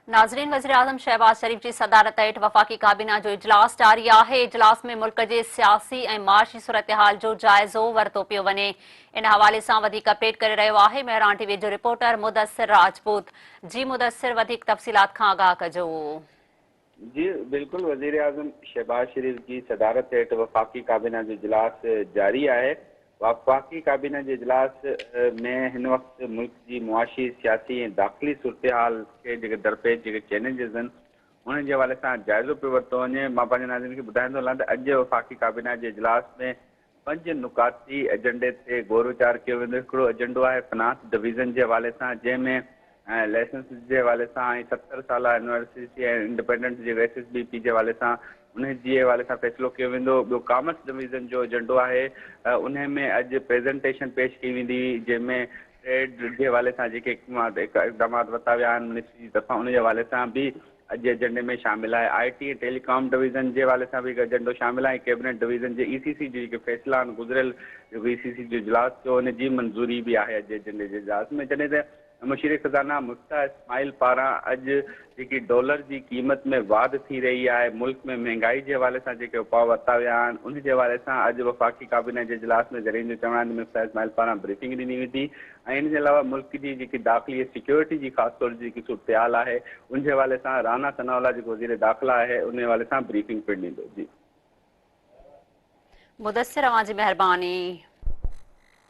ناظرين وزيراعظم شهباز شريف جي صدارت هيٺ وفاقي ڪابينا جو اجلاس جاري آهي، اجلاس ۾ ملڪ جي سياسي ۽ معاشي صورتحال جو جائزو ورتو پيو وڃي، ان حوالي سان وڌيڪ اپڊيٽ ڪري رهيو آهي مهراڻ ٽي وي جو رپورٽر مدثر راجپوت، جي مدثر وڌيڪ تفصيلات کان آگاهه ڪجو. جي بلڪل وزيراعظم شهباز شريف جي صدارت هيٺ وفاقي ڪابينا جو اجلاس جاري آهي، وفاقي ڪابينا جي اجلاس ۾ هن وقت ملڪ جي معاشي، سياسي ۽ داخلي صورتحال کي جيڪي درپيش جيڪي چئلينجز آهن انهن جي حوالي سان جائزو پيو ورتو وڃي. مان پنهنجي ناظرين کي ٻڌائيندو هلان ته اڄ وفاقي ڪابينا جي اجلاس ۾ پنج نڪاتي ايجنڊي تي غور ويچار ڪيو ويندو. هڪڙو ايجنڊو آهي فنانس ڊويزن جي حوالي سان جنهن ۾ لائسنس جي حوالي سان ۽ 70 سالا يونيورسٽي ۽ انڊيپينڊنٽ جيڪو ايس ايس بي پي جي حوالي سان انهي جي حوالي سان فيصلو ڪيو ويندو ٻيو ڪامرس ڊويزن جو ايجنڊو آهي انهي ۾ اڄ پريزنٽيشن پيش ڪئي ويندي جنهن ۾ ٽريڊ جي حوالي سان جيڪي اقدامات ورتا ويا آهن منسٽري جي طرفان ان جي حوالي سان به اڄ ايجنڊي ۾ شامل آهي آء ٽي ۽ ٽيلي ڪام ڊويزن جي حوالي سان به هڪ ايجنڊو شامل آهي ۽ ڪيبنيٽ ڊويزن جي اي سي سي جي جيڪي فيصلا آهن گذريل جيڪو اي سي سي جو اجلاس ٿيو ان جي منظوري به آهي اڄ ايجنڊي جي اجلاس ۾ جڏهن ته مشير خزانه مفتاح اسماعيل پاران اڄ جيڪي ڊالر جي قيمت ۾ واڌ ٿي رهي آهي، ملڪ ۾ مهنگائي جي حوالي سان جيڪي اپاء ورتا ويا آهن، ان جي حوالي سان اڄ وفاقي ڪابينا جي اجلاس ۾ ذريعن جو چوڻ آهي ته مفتاح اسماعيل پاران بريفنگ ڏني ويندي ۽ ان جي علاوه ملڪ جي جيڪي داخلي ۽ سيڪيورٽي جي خاص طور جي جيڪي صورتحال آهي ان جي حوالي سان رانا ثناء الله جيڪو وزير داخلا آهي ان حوالي سان بريفنگ پڻ ڏيندو. جي. مدثر اوهان جي مهرباني.